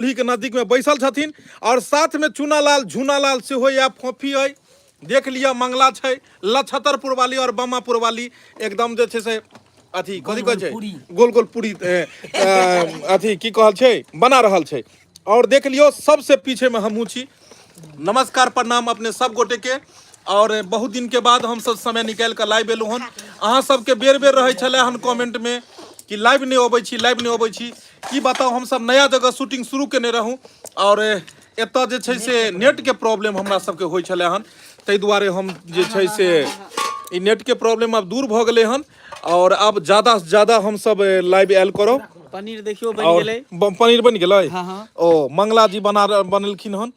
चूल्ही के नजदीक में बैसल छथिन और साथ में चूनालाल झूनालाल सेहो या फोफी अइ देख लिअ मंगला छै लछतरपुर वाली और बमापुर वाली एकदम जे छै से अथी कथी कहै छै पूरी। गोल गोल पूरी ए, ए, अथी की कहल छै बना रहल छै और देख लियौ सबसे पीछे में हमहूँ छी। नमस्कार प्रणाम अपने सब गोटे के। और बहुत दिन के बाद हम सब समय निकालि कऽ लाइव एलहुँ हन। अहाँ सबके बेर बेर रहै छलै हन कमेंट में कि लाइव नहि अबै छी, लाइव नहि अबै छी। की बताउ, हम सब नया जगह शूटिंग शुरू केने रहूँ और एतऽ जे छै से नेट के प्रॉब्लम हमरा सबके होइ छलै हन, ताहि दुआरे हम जे छै से ई नेट के प्रॉब्लम आब दूर भऽ गेलै हन और आब ज्यादा से ज्यादा हम सब लाइव आयल करब। पनीर देखियौ बनि और गेलै। पनीर बनि गेलै? हाँ, हाँ। ओ मंगला जी बनेलखिन हन।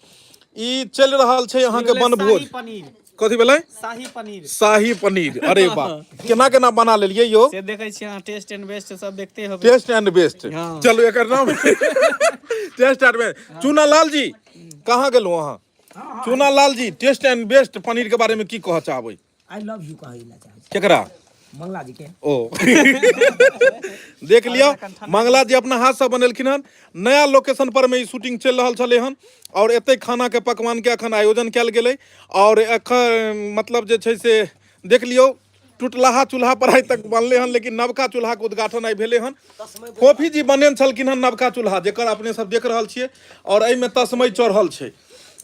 ई चलि रहल छै अहाँके भेलै बनभोज। शाही पनीर। कथी भेलै? शाही पनीर। शाही पनीर। अरे वाह, केना केना बना लेलियै यौ? से देखै छियै अहाँ, टेस्ट एंड बेस्ट सब देखते होबै। Test and best. हाँ। चलू, एकर नाम टेस्ट एंड बेस्ट। चूना लाल जी कहाँ गेलहुँ अहाँ? चूना Lal ji, test and best paneer के बारे में की कहऽ चाहबै? I love you कहै ला चाहै छी। केकरा? मंगला जी के। ओ देख लियौ, मंगला जी अपना हाथ से बनेलखिन हन। नया लोकेशन पर में ई शूटिंग चलि रहल छलै हन और एतै खाना के पकवान के अखन आयोजन कयल गेलै। और एखन मतलब जे छै से देख लियौ, टुटलाहा चूल्हा पर आइ तक बनलै हन, लेकिन नवका चूल्हा के उद्घाटन आइ भेलै हन। फोफी जी बनेने छलखिन हन नवका चूल्हा, जेकर अपने सब देख रहल छियै। और एहिमे तस्मई चढ़ल छै।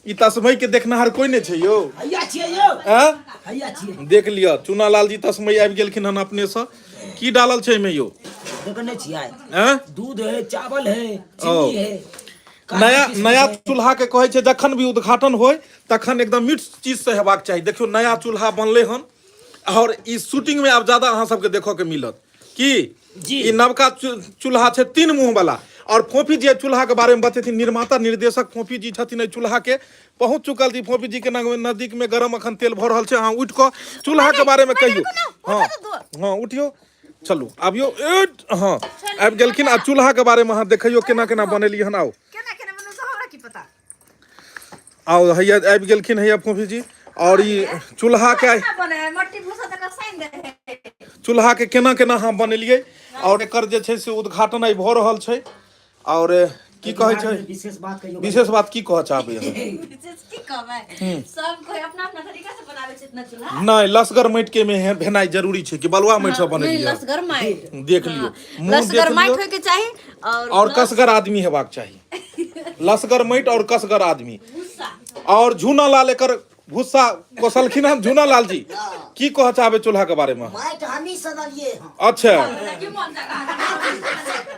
ई तस्मई के देखनिहार कोई नहि छै यौ। हैया छियै यौ। आँय? हैया छियै। देख लिअ, चूनालाल जी तस्मई आबि गेलखिन हन अपने से। की डालल छै एहिमे यौ? देखने छियै। आँय? दूध है, चावल है, चीनी है। नया नया चूल्हा के कहै छै जखन भी उद्घाटन होय तखन एकदम मीठ चीज से हेबाक चाही। देखियौ, नया चूल्हा बनलै हन और ई शूटिंग में आब ज्यादा अहाँ सबके देखऽ के मिलत की जी। ई नवका चूल्हा छै 3 मुंह वाला। और फोफी जी चूल्हा के बारे में बतेथिन, निर्माता निर्देशक फोफी जी छथिन एहि चूल्हा के। पहुंच चुकल छी फोफी जी के नजदीक में, गरम अखन तेल भऽ रहल छै। अहाँ उठि कऽ चूल्हा के बारे में कहियौ। हाँ हाँ, उठियौ, चलू आबियौ। ए, हाँ आबि गेलखिन। आ चूल्हा के बारे में अहाँ देखियौ केना केना बनेलियै हन। आउ केना केना बनेलहुँ से हमरा की पता। आउ, हैया आबि गेलखिन, हैया फोफी जी। और ई चूल्हा के केना बने है? मट्टी भूसा तक साइन दे है। चूल्हा के केना केना अहाँ बनेलियै और एकर जे छै से उद्घाटन आइ भऽ रहल छै। और की कहै छै? विशेष बात कहियौ। विशेष बात की कहऽ चाहबै अहाँ? विशेष की कहबै, सब कोई अपना अपना तरीका से बनाबै छै इतना चूल्हा। नहि, लसगर माटि के में भेनाइ जरूरी छै कि बलुआ माटि से नहीं, बनेलियै? लसगर माटि। देख लियौ, मुँह लसगर देख माटि लियौ। होय के चाही और और कसगर आदमी हेबाक चाही। लसगर माटि और कसगर आदमी। भूसा। और झूना लाल एकर भूसा कोसलखिन हन। झूना लाल जी, की कहऽ चाहबै चूल्हा के बारे में? माटि हमही सनलियै हन। अच्छा।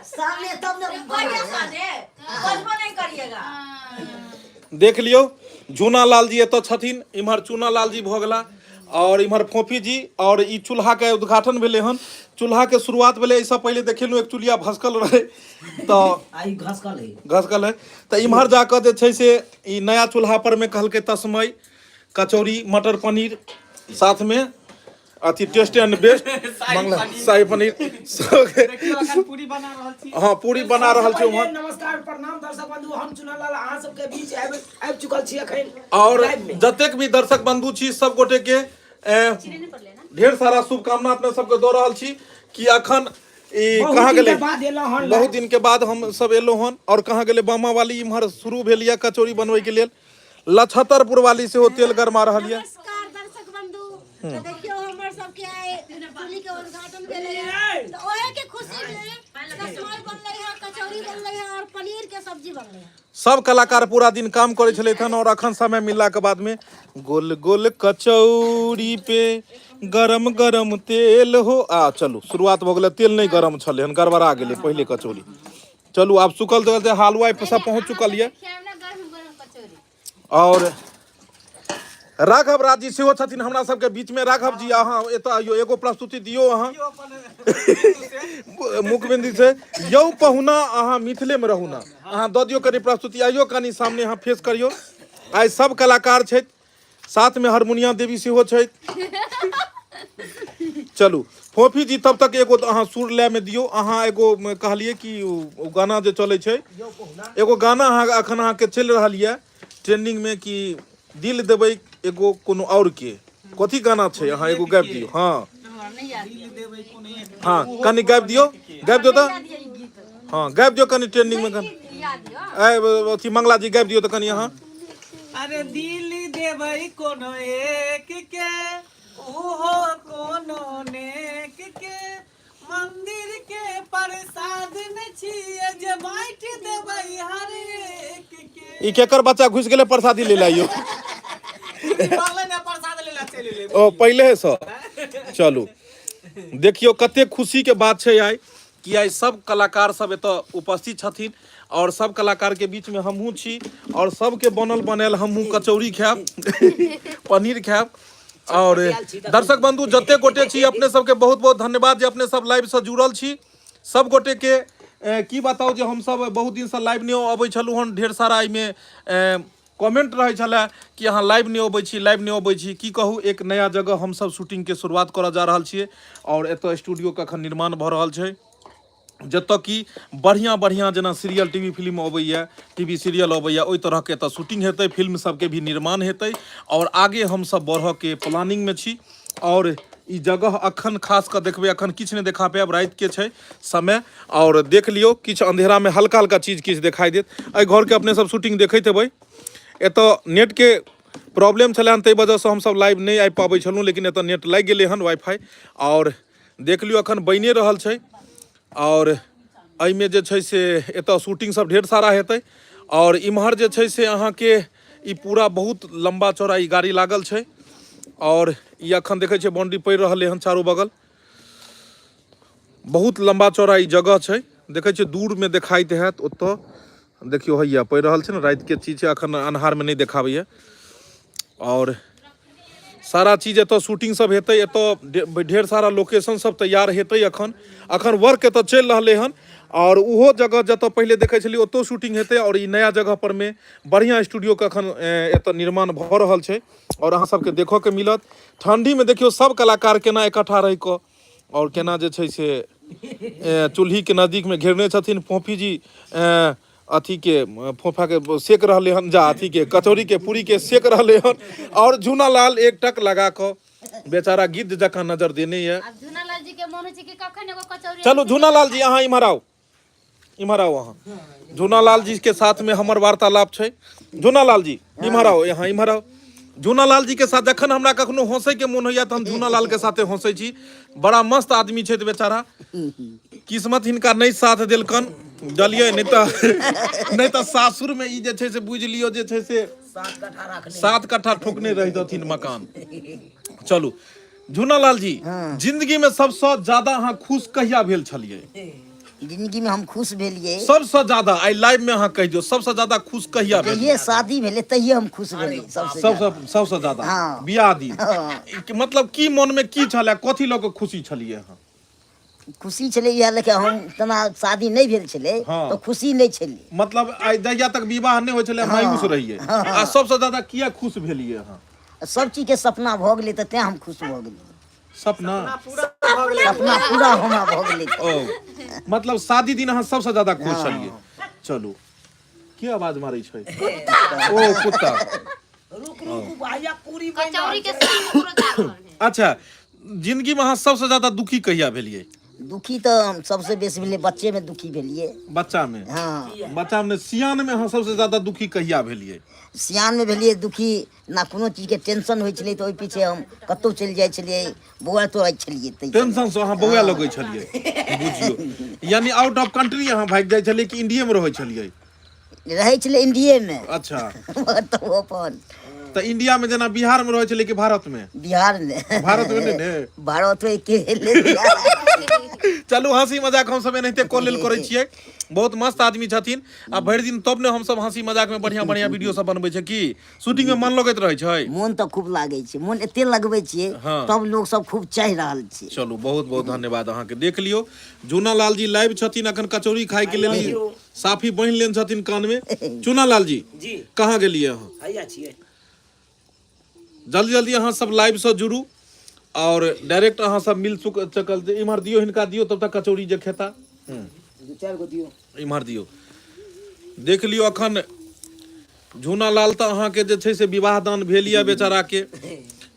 सामने तब ने। बढ़िया साने बजबो नहीं करिएगा। देख लियौ, झूना लाल जी एतऽ छथिन, इम्हर चूना लाल जी भऽ गेला और इम्हर फोफी जी। और ई चूल्हा के उद्घाटन भेलै हन, चूल्हा के शुरुआत भेलै। एहिसँ पहिले देखेलहुँ एक चूल्हिया भसकल रहै तऽ आ ई घसकल है। घसकल है तऽ इम्हर जाकऽ जे छै से ई नया चूल्हा पर में कहलकै तस्मई, कचौड़ी, मटर पनीर, साथ में अथी टेस्ट एंड बेस्ट मंगला शाही पनीर सब। देखियौ, अखन पूरी बना रहल छी। हाँ, पूरी बना रहल छी उम्हर। नमस्कार प्रणाम दर्शक बंधु, हम चुनालाल अहाँ सबके बीच आबि चुकल छी अखन और लाइव में। जतेक भी दर्शक बंधु छी सब गोटे के ढेर सारा शुभकामना अपने सबके दऽ रहल छी कि अखन ई बहुत कहाँ दिन गेलै? के बाद एलहुँ हन। बहुत दिन के बाद हम सब एलहुँ हन। और कहाँ गेलै बामा वाली? इम्हर शुरू भेल यऽ कचौड़ी बनबै के लेल। लछतरपुर वाली सेहो तेल गरमा रहल यऽ। नमस्कार दर्शक बंधु, तऽ देखियौ हमर सबके आइ चूल्ही के उद्घाटन भेलै है, तऽ ओहे के खुशी में तस्मई बनलै है, कचौड़ी बनलै है और पनीर के सब्जी बनलै है। सब कलाकार पूरा दिन काम करै छलथि हन और अखन समय मिलला के बाद में गोल गोल कचौड़ी पे गरम गरम तेल हो। आ चलू, शुरुआत भऽ गेलै। तेल नहि गरम छलै हन, गड़बड़ा गेलै पहिले कचौड़ी। चलू, आब सुखल जगह हलवाई सब पहुँच चुकल यऽ। खायब ना गरम गरम कचौड़ी। और राघव राज जी सेहो छथिन हमरा सबके बीच में। राघव जी, अहाँ एतऽ आइयो, एगो प्रस्तुति दियौ अहाँ मुखबिंदी से। यौ पहुना, अहाँ मिथिले में रहू ना। अहाँ दऽ दियौ कनि प्रस्तुति, आइयो कनि सामने अहाँ फेस करियौ। आइ सब कलाकार छथि, साथ में हारमोनिया देवी सेहो छथि। चलू फोफी जी, तब तक एगो अहाँ सुर लय में दियौ। अहाँ एगो कहलियै कि ओ गाना जे चलै छै, एगो गाना अहाँ अखन अहाँके चलि रहल यऽ ट्रेंडिंग में कि दिल देबै एगो कोनो और के, कथी गाना छै? अहाँ एगो गाबि दियौ। हाँ हाँ, कनि गाबि दियौ, गाबि दियौ तऽ। हाँ, गाबि दियौ कनि ट्रेंडिंग में गाना। ए अथी मंगला जी गाबि दियौ तऽ कनि अहाँ। अरे दिल्ली देबै कोनो एक के, उहो कोनो नेक के, मंदिर के प्रसाद नै छियै जे बाँटि देबै हर एक के। ई केकर बच्चा घुसि गेलै प्रसादी ले लए यौ? पहिले ने प्रसाद ले ला चलि एलै। ओ पहिले सँ। चलू देखियौ कते खुशी के बात छै आइ कि आइ सब कलाकार सब एतऽ उपस्थित छथिन और सब कलाकार के बीच में हमहूँ छी और सबके बनल बनायल हमहूँ कचौड़ी खायब, पनीर खायब। और दर्शक बंधु जते गोटे छी अपने सबके बहुत बहुत धन्यवाद जे अपने सब लाइव से जुड़ल छी। सब गोटे के की बताउ जे हमसब बहुत दिन से लाइव नहि अबै छलहुँ हन, ढेर सारा एहिमे कमेंट रहै छलै कि अहाँ लाइव नहि अबै छी, लाइव नहि अबै छी। की कहू, एक नया जगह हमसब शूटिंग के शुरुआत करऽ जा रहल छियै और एतऽ स्टूडियो के अखन निर्माण भऽ रहल छै, जतऽ कि बढ़िआँ बढ़िआँ जेना सीरियल टीवी फिल्म अबैए, टीवी सीरियल अबैए, ओहि तरहके एतऽ शूटिंग हेतै, फिल्म सबके भी निर्माण हेतै और आगे हमसब बढ़ऽके प्लानिंगमे छी। और ई जगह अखन खास कऽ देखबै, अखन किछु नहि देखा पायब, रातिके छै समय। और देख लियौ किछु अंधेरामे हल्का हल्का चीज किछु देखाइ देत। एहि घरके अपने सब शूटिंग देखैत हेबै। एतऽ नेटके प्रॉब्लम छलै हन, ताहि वजहसँ हमसब लाइव नहि आबि पाबै छलहुँ, लेकिन एतऽ नेट लागि गेलै हन, वाईफाई। और देख लियौ अखन बनिए रहल छै और एहिमे जे छै से एतऽ शूटिंग सब ढेर सारा हेतै। और इम्हर जे छै से अहाँके ई पूरा बहुत लम्बा चौड़ा ई गाड़ी लागल छै और ई अखन देखै छियै बाउंड्री पड़ि रहलै हन चारू बगल। बहुत लम्बा चौड़ा ई जगह छै, देखै छियै दूर में देखाइत हैत ओतऽ, देखियौ हैया पड़ि रहल छै ने, रातिके चीज छै, अखन अन्हारमे नहि देखाबैए। और सारा चीज एतऽ शूटिंग सब हेतै, एतऽ ढेर सारा लोकेशन सब तैयार हेतै। अखन अखन वर्क एतऽ चलि रहलै हन और ओहो जगह जतऽ पहिले देखै छलियै ओतौ शूटिंग हेतै। और ई नया जगह पर मे बढ़िआँ स्टूडियोके अखन एतऽ निर्माण भऽ रहल छै और अहाँ सबके देखऽके मिलत। ठंडीमे देखियौ सब कलाकार केना इकट्ठा रहि कऽ और केना जे छै से चूल्हीके नजदीकमे घेरने छथिन। फोफी जी अथी के फोफा के सेक रहले हन, जा अथी के कचौड़ी के पूरी के सेक रहले हन। और झूनालाल एक टक लगा कऽ बेचारा गिद्ध जकाँ नजर देने ये। आब झूनालाल जी के मन होइ छै कि कखन एगो कचौड़ी। चलू झूनालाल जी अहाँ इम्हर आउ, इम्हर आउ अहाँ। झूनालाल जी के साथ में हमर वार्तालाप छै। झूनालाल जी इम्हर आउ, यहाँ इम्हर आउ। झूनालाल जी के साथ जखन हमरा कखनो हंसै के मोन होइया तऽ हम झूनालाल के साथे हंसै छी। बड़ा मस्त आदमी छथि बेचारा, किस्मत हिनका नहि साथ देलकन, बुझलियै? नहि तऽ सासुर में ई जे छै से बुझि लियौ जे छै से 7 कट्ठा राखने, 7 कट्ठा ठोकने रहि दथिन मकान। चलू झूनालाल जी, जिंदगी में सबसँ ज्यादा अहाँ खुश कहिया भेल छलियै? जिंदगी में हम खुश भेलियै सबसँ ज्यादा, आइ लाइव में अहाँ कहि दियौ, सबसँ ज्यादा खुश कहिया भेलियै? जहिये शादी भेलै तहिये हम खुश भेलियै सबसँ ज्यादा। सबसँ ज्यादा? हाँ। बियाह दिन। हाँ। मतलब की मन में की छलै, कथी लऽ कऽ खुशी छलियै अहाँ? खुशी छलै इएह लऽ कऽ, हम तेना शादी नहि भेल छलै। हाँ। तऽ खुशी नहि छलै। मतलब आइ जहिया तक विवाह नहि होइ छलै मायूस रहियै, आ सबसँ ज्यादा किया खुश भेलियै अहाँ? सब चीजके सपना भऽ गेलै तऽ तें हम खुश भऽ गेलियै। सपना पूरा भऽ गेलै, सपना पूरा होना भऽ गेलै। ओ मतलब शादी दिन अहाँ सबसँ ज्यादा खुश छलियै। चलू, के आवाज मारै छै? ओ कुत्ता। रुक रुक भैया, पूरी बनि रहल कचौड़ी के छै। संग ओकरो जा रहल है। अच्छा, जिंदगी में अहाँ सबसँ ज्यादा दुखी कहिया भेलियै? दुखी तऽ हम सबसँ बेसी भेलियै बच्चेमे दुखी भेलियै। बच्चा में? हाँ। बच्चा में, सियान में अहाँ सबसँ ज्यादा दुखी कहिया भेलियै? सियानमे भेलियै दुखी, ना कोनो चीजके टेंशन होइ छलै तऽ ओहि पीछे हम कतहु चलि जाइ छलियै, बौआ तोड़ै छलियै ताहि समय। टेंशन से अहाँ बौआ लगै छलियै, बुझियौ। यानी आउट ऑफ कंट्री अहाँ भागि जाइ छलियै कि इंडिये में रहै छलियै? रहै छलै इंडियेमे। अच्छा। तऽ ओ अपन तऽ इंडिया में जेना बिहार में रहै छलियै कि भारत में? बिहार में। भारत में नहि ने? भारत में के भेलै बिहार। चलू, हंसी मजाक हम सब एनाहिते कऽ लेल करै छियै। बहुत मस्त आदमी छथिन आ भरि दिन तब ने हमसब हंसी मजाक में बढ़िया बढ़िया वीडियो सब बनबै छै। की शूटिंग में मन लगैत रहै छै? मोन तऽ खूब लागै छै, मोन एते लगबै छियै। हाँ। तब लोग सब खूब चाहि रहल छै। चलू, बहुत बहुत धन्यवाद अहाँके। देख लियौ झूनालाल जी लाइव छथिन, अखन कचौड़ी खाय के लेल ई साफी बान्हि लेने छथिन कान में। चूनालाल जी जी, कहाँ गेलियै अहाँ? हैया छियै। जल्दी जल्दी अहाँ सब लाइव से जुड़ू और डायरेक्ट अहाँ सब मिल चुक चुकल। इम्हर दियौ, हिनका दियौ, तब तक कचौड़ी जे खेता। 2 4 गो दियौ। इम्हर दियौ। देख लियौ अखन झूनालाल तऽ अहाँके जे छै से विवाह दान भेल यऽ बेचारा के,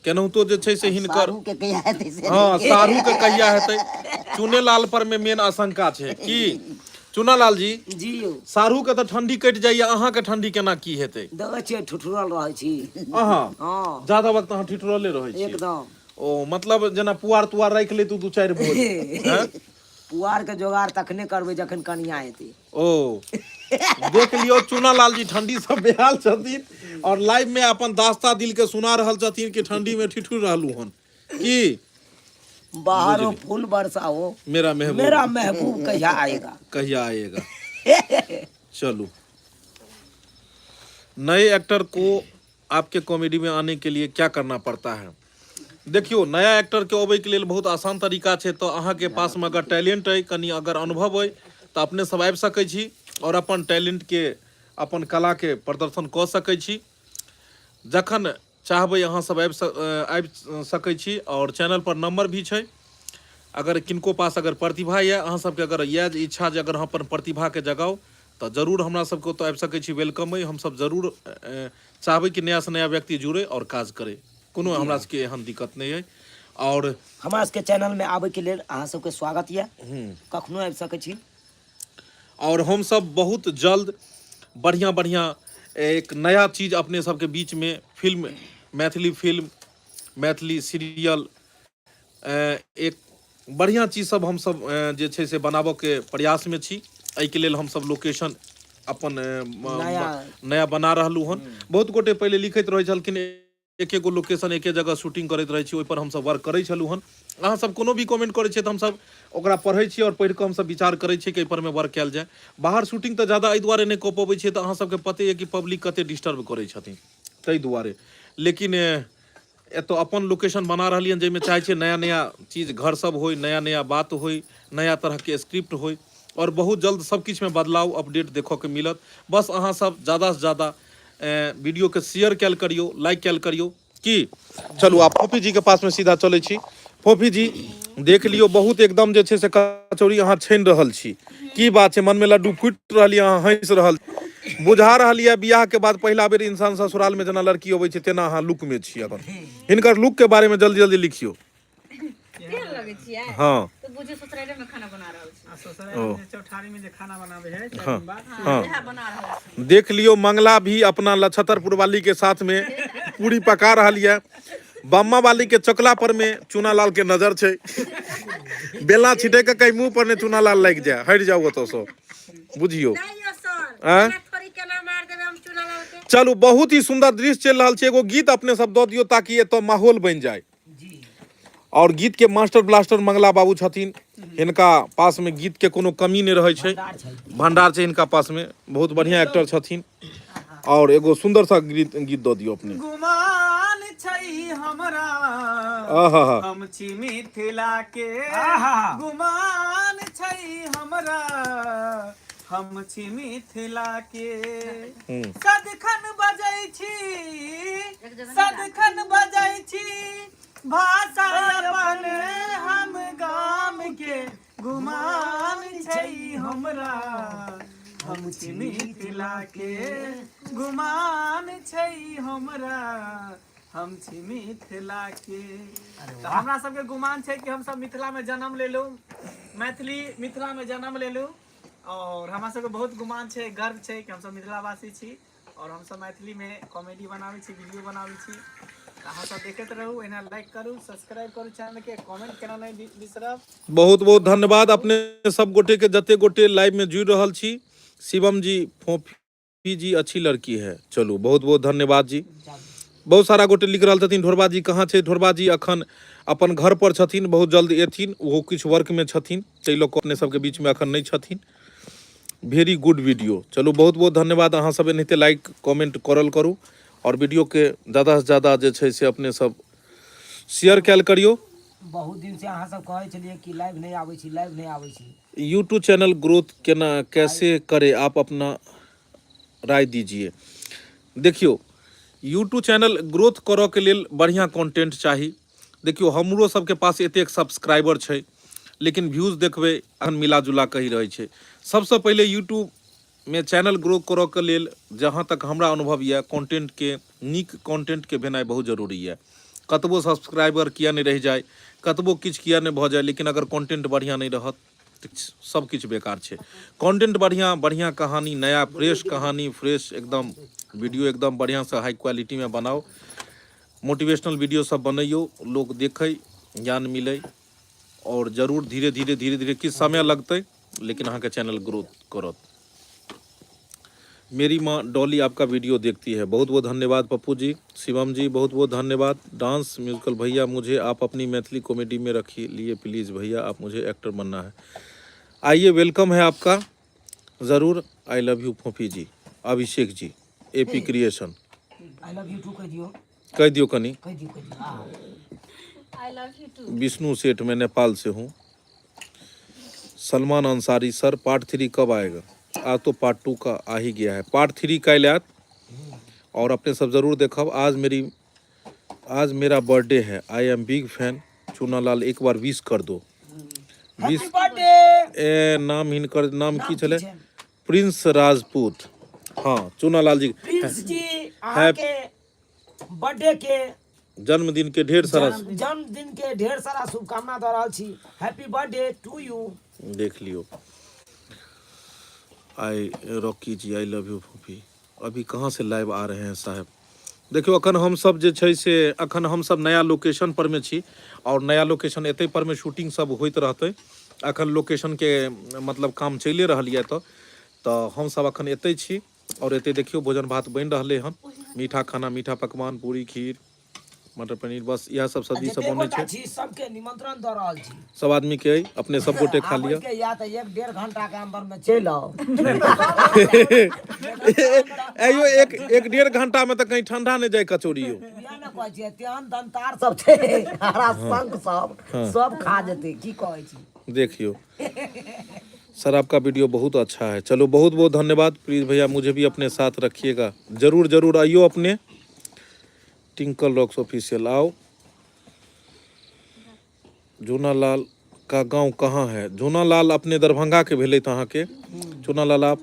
केनाहितो जे छै से हिनकर साढ़ू के कहिया हेतै से। हाँ, साढ़ू के कहिया हेतै, चुनेलाल पर में मेन आशंका छै। की चुनालाल जी जी यौ। सारू के तऽ ठंडी कटि जाइए अहाँके ठंडी केना की हेतै देखै छियै ठुठुरल रहै छी अहाँ हँ ज्यादा वक्त अहाँ ठिठुरले रहै छी एकदम ओ मतलब जेना पुआर तुआर राखि लेतू दू चारि बोरी हैं? पुआर के जोगाड़ तखने करबै जखन कनिया हेतै ओ देख लियौ चुनालाल जी ठंडी से बेहाल छथिन और लाइव में अपन दास्ता दिल के सुना रहल छथिन कि ठंडी में ठिठुर रहलू हन की बाहरो फूल बरसा हो मेरा महबूब मेरा महबूब कहिया आएगा कहिया आएगा चलू नए एक्टर को आपके कॉमेडी में आने के लिए क्या करना पड़ता है देखियौ नया एक्टर के अबै के लेल बहुत आसान तरीका छै तऽ अहाँके पासमे अगर टैलेंट अइ कनि अगर अनुभव अइ तऽ अपने सब आबि सकै छी आओर अपन टैलेंटके अपन कलाके प्रदर्शन कऽ सकै छी जखन चाहबै अहाँ सब आबि आबि सकै छी आओर चैनल पर नंबर भी छै अगर किनको पास अगर प्रतिभा यऽ अहाँ सबके अगर यऽ जे इच्छा जे अगर अहाँ अपन प्रतिभाके जगाउ तऽ जरूर हमरा सबके ओतऽ आबि सकै छी welcome अइ हमसब जरूर चाहबै कि नयासँ नया व्यक्ति जुड़ै आओर काज करै कोनो हमरा सबके एहन दिक्कत नहि अइ आओर हमरा सबके चैनलमे आबैके लेल अहाँ सबके स्वागत यऽ कखनो आबि सकै छी आओर हमसब बहुत जल्द बढ़िआँ बढ़िआँ एक नया चीज अपने सबके बीचमे film Maithili film Maithili serial एक बढ़िआँ चीज सब हमसब जे छै से बनाबऽके प्रयासमे छी एहिके लेल हमसब लोकेशन अपन नया नया बना रहलहुँ हन बहुत गोटे पहिले लिखैत रहै छलखिन एके गो लोकेशन एके जगह शूटिंग करैत रहै छी ओहिपर हमसब वर्क करै छलहुँ हन अहाँ सब कोनो भी कमेंट करै छियै तऽ हमसब ओकरा पढ़ै छियै आओर पढ़ि कऽ हमसब विचार करै छियै कि एहिपर मे वर्क कयल जाय बाहर शूटिंग तऽ ज्यादा एहि दुआरे नहि कऽ पबै छियै तऽ अहाँ सबके पते यऽ कि पब्लिक कते डिस्टर्ब करै छथिन ताहि दुआरे लेकिन एतऽ अपन लोकेशन बना रहलियै हन जाहिमे चाहै छियै नया नया चीज घर सब होइ नया नया बात होइ नया तरहके स्क्रिप्ट होइ आओर बहुत जल्द सब किछुमे बदलाव अपडेट देखऽके मिलत बस अहाँ सब ज्यादासँ ज्यादा वीडियोके शेयर कयल करियौ लाइक कयल करियौ की चलू आब फोफी जीके पासमे सीधा चलै छी फोफी जी देख लियौ बहुत एकदम जे छै से कचौड़ी अहाँ छानि रहल छी की बात छै मनमे लड्डू फूटि रहल यऽ अहाँ हँसि रहल बुझा रहल यऽ बियाह के बाद पहिला बेर इंसान ससुराल में जेना लड़की अबै छै तेना अहाँ लुक में छी अखन हिनकर लुक के बारे में जल्दी जल्दी लिखियो केहन लगै छियै हाँ तऽ बुझू ससुराले में खाना बना रहल छी आ ससुराल में जे चौठारी में जे खाना बनाबै है चारि दिन बाद हाँ इएह बना रहल छी देख लियो मंगला भी अपना लछतरपुर वाली के साथ में पूरी पका रहल यऽ बम्मा वाली के चकला पर में चूनालाल के नजर छै बेला छिटे के कहीं मुंह पर ने चूनालाल लागि जाए हटि जाउ ओतऽ से बुझियौ नहीं यौ सर आँय? एना थोड़ी केना मार देबै हम चूना लाल के चलू बहुत ही सुंदर दृश्य चलि रहल छै एगो गीत अपने सब दऽ दियौ ताकि एतऽ माहौल बनि जाय आओर गीत के मास्टर ब्लास्टर मंगला बाबू छथिन हिनका पास में गीत के कोनो कमी नहि रहै छै भंडार छै हिनका पास में बहुत बढ़िया एक्टर छथिन और एगो सुंदर सा गीत गीत दऽ दियौ अपने गुमान छै हमरा आहा हम छी मिथिला के आहा। गुमान छै हमरा हम छी मिथिला के सदखन बजै छी सदखन बजै छी भाषा अपन हम गाम के गुमान छै हमरा हम छी मिथिला के गुमान छै हमरा हम छी मिथिला के तऽ हमरा सबके गुमान छै कि हमसब मिथिला में जन्म लेलहुँ मैथिली मिथिला में जन्म लेलहुँ और हमरा सबके बहुत गुमान छै गर्व छै कि हमसब मिथिलावासी छी और हमसब मैथिली में कॉमेडी बनाबै छी वीडियो बनाबै छी तऽ अहाँ सब देखैत रहू एना लाइक करू सब्सक्राइब करू चैनल के कमेंट केना नहि बिसरब बहुत बहुत धन्यवाद अपने सब गोटे के जते गोटे लाइव में जुड़ रहल छी शिवम जी फोफी जी अच्छी लड़की है चलू बहुत बहुत धन्यवाद जी बहुत सारा गोटे लिख रहल छथिन ढोरबा जी कहाँ छै ढोरबा जी अखन अपन घर पर छथिन बहुत जल्द एथिन ओहो किछु वर्क में छथिन ताहि लऽ कऽ अपने सबके बीच में अखन नहि छथिन वेरी गुड वीडियो चलू बहुत बहुत धन्यवाद अहाँ सब एनाहिते लाइक कमेंट करल करू आओर वीडियोके ज़्यादासँ ज़्यादा जे छै से अपने सब शेयर कयल करियौ बहुत दिन से अहाँ सब कहै छलियै कि लाइव नहि आबै छी लाइव नहि आबै छी यूट्यूब चैनल ग्रोथ केना कैसे करे आप अपना राय दीजिए देखियौ यूट्यूब चैनल ग्रोथ करऽके लेल बढ़िआँ कंटेंट चाही देखियौ हमरो सबके पास एतेक सब्सक्राइबर छै लेकिन व्यूज देखबै अखन मिला जुला कऽ ही रहै छै सबसँ पहिले यूट्यूबमे चैनल ग्रो करऽके लेल जहाँ तक हमरा अनुभव यऽ कंटेंटके नीक कंटेंटके भेनाइ बहुत जरूरी यऽ कतबो सब्सक्राइबर किए नहि रहि जाय कतबो किछु किए नहि भऽ जाय लेकिन अगर कंटेंट बढ़िआँ नहि रहत सब किछु बेकार छै। कंटेंट बढ़िया, बढ़िया कहानी, नया फ्रेश कहानी, फ्रेश एकदम वीडियो, एकदम बढ़िया से हाई क्वालिटी में बनाओ, मोटिवेशनल वीडियो सब बनैयो, लोग देखै, ज्ञान मिलै। और जरूर धीरे धीरे धीरे धीरे किछु समय लगतै, लेकिन अहाँके चैनल ग्रोथ करत। मेरी माँ डॉली आपका वीडियो देखती है, बहुत बहुत धन्यवाद पप्पू जी। शिवम जी बहुत बहुत धन्यवाद। डांस म्यूजिकल भैया मुझे आप अपनी मैथिली कॉमेडी में रखिए लिए प्लीज़ भैया, आप मुझे एक्टर बनना है, आइए welcome है आपका ज़रूर। I love you Phophi ji, Abhishek ji, AP creation. I love you too कहि दियौ। कहि दियौ कनी। कहि दियौ, कहि दियौ। हाँ। I love you too. Vishnu Seth, मैं नेपाल से हूँ। सलमान अंसारी सर पार्ट 3 कब आएगा? आज तो पार्ट 2 का आ ही गया है, पार्ट 3 काल्हि आयत और अपने सब जरूर देखब। आज मेरा बर्थडे है, I am big fan Chunalal, एक बार विश कर दो। Wish happy birthday. ए नाम हिनकर नाम की छलै? की छै? प्रिंस राजपूत। हाँ चुनालाल जी, प्रिंस जी अहाँ के बर्थडे के जन्मदिन के ढेर सारा जन्मदिन के ढेर सारा शुभकामना दऽ रहल छी। Happy birthday to you. देख लियो। I Rocky ji I love you फूफी। अभी कहाँ से लाइव आ रहे हैं साहब? देखियौ अखन हम सब जे छै से अखन हम सब नया लोकेशन पर में छी और नया लोकेशन एतै पर में शूटिंग सब होइत रहतै। अखन लोकेशन के मतलब काम चलिए रहल यऽ एतऽ, तऽ हम सब अखन एतै छी और एतै देखियौ भोजन भात बनि रहलै हन, मीठा खाना, मीठा पकवान, पूरी, खीर, मटर पनीर, बस इएह सब सब्जी सब जते बनै गोटा छै। छी सबके निमंत्रण दऽ रहल छी। सब आदमी के अपने सब गोटे खा लिअ। आबैके या तऽ एक डेढ़ घंटा के अंदर में चलि आउ। आइयो एक एक डेढ़ घंटा में तऽ कहीं ठंडा नहि जाय कचौड़ियो। इएह ने कहै छियै, तेहन दंतार सब छै, हरा शंख सब सब खा जेतै। की कहै छी? देखियो सर आपका वीडियो बहुत अच्छा है, चलो बहुत बहुत धन्यवाद। प्लीज भैया मुझे भी अपने साथ रखिएगा, जरूर जरूर आइयो अपने। टिंकल रॉक्स ऑफिशियल आओ। झूनालाल का गांव कहाँ है? झूनालाल अपने दरभंगा के भेलै तऽ अहाँके। झूनालाल आप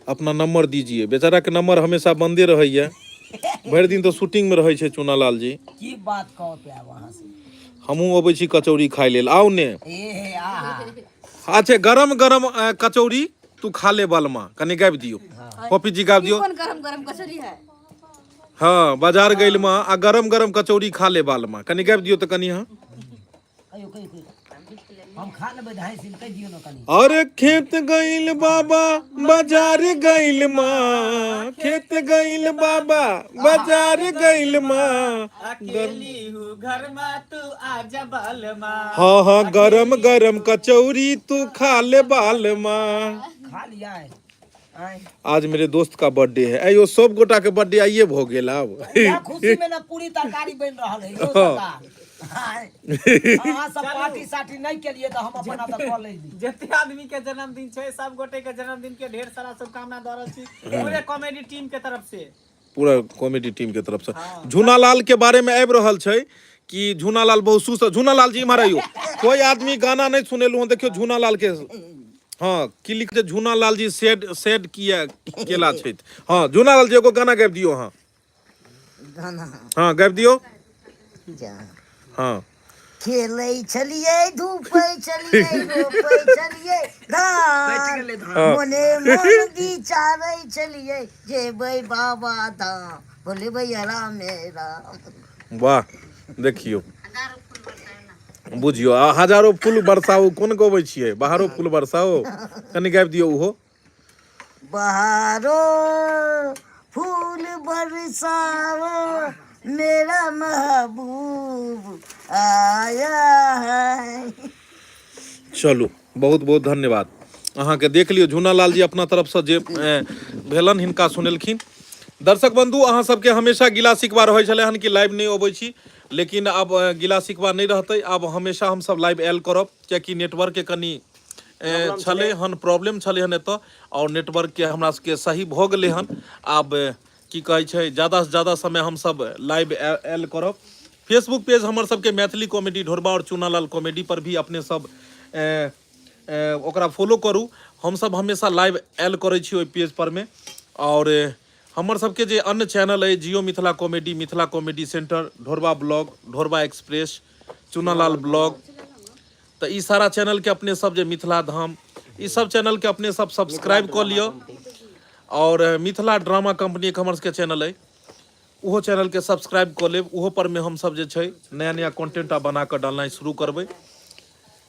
अपना नंबर दीजिए, बेचारा के नंबर हमेशा बंदे रहैया, भरि दिन तऽ शूटिंग में रहै छै चूनालाल जी। की बात कहऽ पायब अहाँ से? हमहूँ अबै छी कचौड़ी खाय लेल, आउ ने। ए आहा। अच्छा गरम गरम कचौड़ी तू खा ले बलमा, कनी गाबि दियौ पपी जी, गाबि दियौ। कोन गरम गरम कचौड़ी है? हाँ बाजार गइल माँ आ गरम गरम कचौड़ी खा ले बालमा, कनी गाबि दियौ तऽ कनी। हाँ कहियो कहियो कहियो हम खा लेबै ढाई सिल, कहि दियौ ने कनी। अरे खेत गइल बाबा बाजार गइल माँ, खेत गइल बाबा बाजार गइल माँ, अकेली हूँ घर में तू आजा बालमा। हाँ हाँ गरम गरम कचौड़ी तू खा ले बालमा। खा लिया है। आँय। आज मेरे दोस्त का बर्थडे है, अयो सब गोटा के बर्थडे आइए भ गेल आब। इएह खुशी में ना पूरी तरकारी बनि रहल है यौ सरकार। आँय। अहाँ सब पार्टी साटी नहि केलिए तऽ हम अपना तऽ कऽ लेली। जते आदमी के जन्मदिन छै सब गोटे के जन्मदिन के ढेर सारा शुभकामना दऽ रहल छी पूरे कॉमेडी टीम के तरफ से। पूरा कॉमेडी टीम के तरफ से। झूनालाल के बारे में आबि रहल छै कि झूनालाल बहुत सुस्त। झूनालाल जी इम्हर आइयो, कोई आदमी गाना नहीं सुनेलु हन, देखियो झूनालाल के। हाँ की लिख छै झूनालाल जी सेड सेड किया केला छथि। हाँ झूनालाल जी एगो गाना गाबि दियौ। हाँ गाना? हाँ गाबि दियौ। जा। हाँ खेलै छलियै, धूपै छलियै, रोपै छलियै धान, मोने मोन विचारै छलियै जेबै बाबा धाम, बोलबै रामे राम। वाह देखियौ बुझियौ, आ हजारो फूल बरसाओ कोन गबै छियै? बाहरो फूल बरसाओ, कनि गाबि दियौ ओहो। बहारो फूल बरसाओ मेरा महबूब आया है। चलू बहुत बहुत धन्यवाद अहाँके। देख लियौ झूनालाल जी अपना तरफसँ जे भेलन हिनका सुनेलखिन। दर्शक बंधु अहाँ सबके हमेशा गिला शिकवा रहै छलै हन कि लाइव नहि अबै छी, लेकिन आब गिला शिकवा नहि रहतै, आब हमेशा हमसब लाइव आयल करब, कियाकि नेटवर्कके कनि छलै हन प्रॉब्लम छलै हन एतऽ, आओर नेटवर्कके हमरा सबके सही भऽ गेलै हन। आब की कहै छै ज्यादासँ ज्यादा समय हमसब लाइव आयल करब। फेसबुक पेज हमर सबके मैथिली कॉमेडी ढोरबा और चूनालाल कॉमेडी पर भी अपने सब ओकरा फॉलो करू। हमसब हमेशा लाइव आयल करै छी ओहि पेज पर में। और हमर सबके जे अन्य चैनल अइ Jio Mithila comedy, Mithila comedy centre, Dhorba blog, Dhorba express, Chunalal blog, तऽ ई सारा चैनलके अपने सब जे मिथिला धाम ई सब चैनलके अपने सब सब्सक्राइब कऽ लिअ आओर मिथिला ड्रामा कम्पनी एक हमर सबके चैनल अइ ओहो चैनलके सब्सक्राइब कऽ लेब ओहो परमे हमसब जे छै नया नया कंटेंट आब बना कऽ डालनाइ शुरू करबै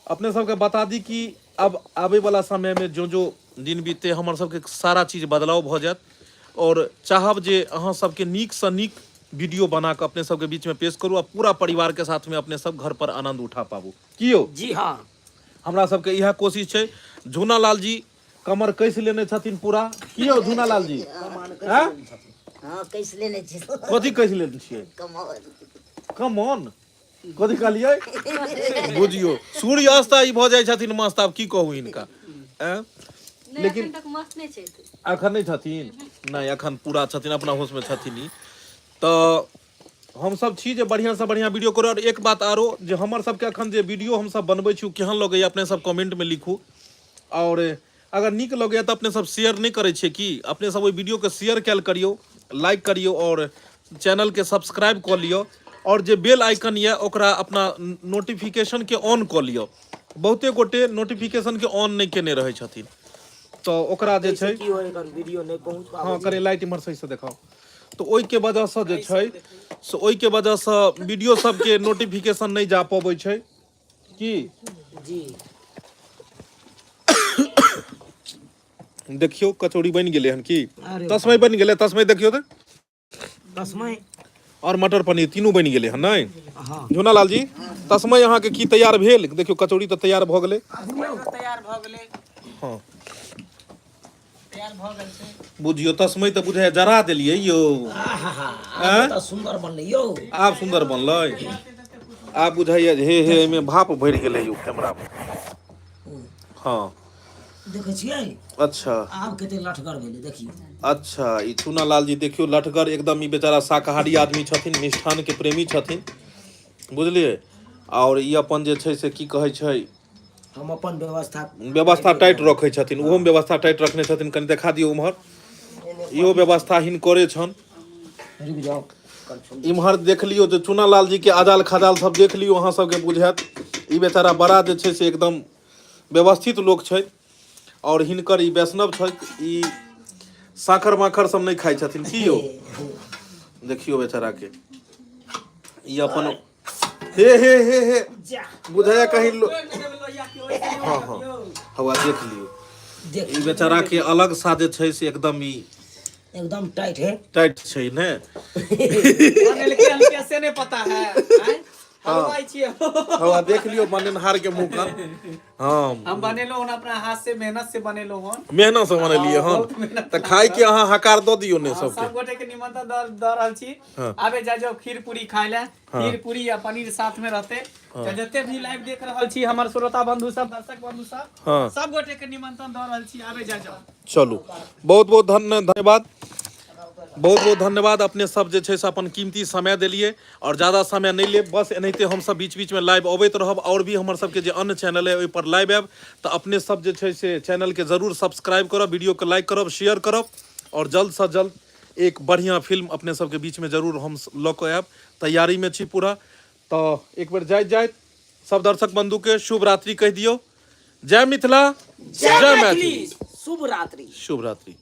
अपने सबके बता दी कि अब आबै वाला समय में जो जो दिन बीतते हमर सबके सारा चीज बदलाव भऽ जायत और चाहब जे अहाँ सबके नीक सँ नीक वीडियो बना कऽ अपने सबके बीच में पेश करू आ पूरा परिवार के साथ में अपने सब घर पर आनंद उठा पाबू की यौ जी हाँ हमरा सबके इएह कोशिश छै झूना लाल जी कमर कसि लेने छथिन पूरा की यौ झूना लाल जी आँय? हँ कसि लेने छी कथी कसि लेने छियै कमर कमन कथी कहलियै बुझियौ सूर्य अस्त ई भऽ जाइ छथिन मस्त आब की कहू हिनका आँय? नहि लेकिन एखन तक मस्त नहि छै अखन नहि छथिन नहि अखन पूरा छथिन अपना होशमे छथिन ई तऽ हमसब छी जे बढ़िआँसँ बढ़िआँ वीडियो करू आओर एक बात आरो जे हमर सबके अखन जे वीडियो हमसब बनबै छी ओ केहन लगैए अपने सब कमेंटमे लिखू आओर अगर नीक लगैए तऽ अपने सब शेयर नहि करै छियै की अपने सब ओहि वीडियोके शेयर कयल करियौ लाइक करियौ आओर चैनलके सब्सक्राइब कऽ लिअ आओर जे बेल आइकन यऽ ओकरा अपना नोटिफिकेशनके ऑन कऽ लिअ बहुते गोटे नोटिफिकेशनके ऑन नहि केने रहै छथिन तऽ ओकरा जे छै की होइ एखन वीडियो नहि पहुँच पाबै हँ कनि लाइट इम्हर सहीसँ देखाउ तऽ ओहिके वजहसँ जे छै से ओहिके वजहसँ वीडियो सबके नोटिफिकेशन नहि जा पबै छै की जी देखियौ कचौड़ी बनि गेलै हन की अरे तस्मै बनि गेलै तस्मै देखियौ तऽ तस्मै आओर मटर पनीर तीनू बनि गेलै हन नहि हँ झूना लाल जी तस्मै अहाँके की तैयार भेल देखियौ कचौड़ी तऽ तैयार भऽ गेलै तैयार भऽ गेलै हँ तैयार भऽ गेल छै बुझियौ तस्मै तऽ बुझाइ जरा देलियै यौ आहा तऽ सुन्दर बनलै यौ आब सुन्दर बनलै आब बुझाइया जे हे हे एहिमे भाप भरि गेलै यौ कैमरामे हँ देखै छियै अच्छा आब कते लठगर भेलै देखियौ अच्छा ई चूना लाल जी देखियौ लठगर एकदम ई बेचारा शाकाहारी आदमी छथिन मिष्ठान के प्रेमी छथिन बुझलियै आओर ई अपन जे छै से की कहै छै हम अपन व्यवस्था व्यवस्था टाइट रखै छथिन ओहोमे व्यवस्था टाइट रखने छथिन कनि देखा दियौ उम्हर इहो व्यवस्था हिनकरे छनि रुकि जाउ करछुल इम्हर देख लियौ जे चूना लाल जी के अजाल खजाल सब देख लियौ अहाँ सबके बुझायत ई बेचारा बड़ा जे छै से एकदम व्यवस्थित लोक छै आओर हिनकर ई वैष्णव छथि ई साखर माखर सब नहि खाइ छथिन की यौ देखियौ बेचारा के ई अपन हे हे हे हे बुझाया कहीं लो हाँ हाँ हवा देख लियौ देख ई बेचारा के अलग सा जे छै से एकदम ई एकदम टाइट है टाइट छै ने बनेलकै हन कैसे नहि पता है आँय? हलवाई छियै हवा देख लियौ बनेनहार के मुँह कान हाँ हम बनेलहुँ हन अपना हाथ से मेहनत से बनेलहुँ हन मेहनत से बनेलियै हाँ, हन बहुत मेहनत तऽ खाय के अहाँ हकार दऽ दियौ ने सबके सब गोटे के निमंत्रण दऽ दऽ रहल छी हाँ। आबे जा जाओ खीर पूरी खाय ले खीर पूरी या पनीर साथ में रहते तऽ जते भी लाइव देख रहल छी हमर श्रोता बंधु सब दर्शक बंधु सब हाँ। सब गोटे के निमंत्रण दऽ रहल छी आबे जा जाओ चलू बहुत बहुत धन्यवाद बहुत बहुत धन्यवाद अपने सब जे छै से अपन कीमती समय देलियै आओर ज्यादा समय नहि लेब बस एनाहिते हमसब बीच बीचमे लाइव अबैत रहब आओर भी हमर सबके जे अन्य चैनल अइ ओहिपर लाइव आयब तऽ अपने सब जे छै से चैनलके जरूर सब्सक्राइब करब वीडियोके लाइक करब शेयर करब आओर जल्दसँ जल्द एक बढ़िआँ फिल्म अपने सबके बीचमे जरूर हम लऽ कऽ आयब तैयारीमे छी पूरा तऽ एक बेर जाइत जाइत सब दर्शक बंधुके शुभ रात्रि कहि दियौ जय मिथिला जय मैथिली शुभ रात्रि शुभ रात्रि।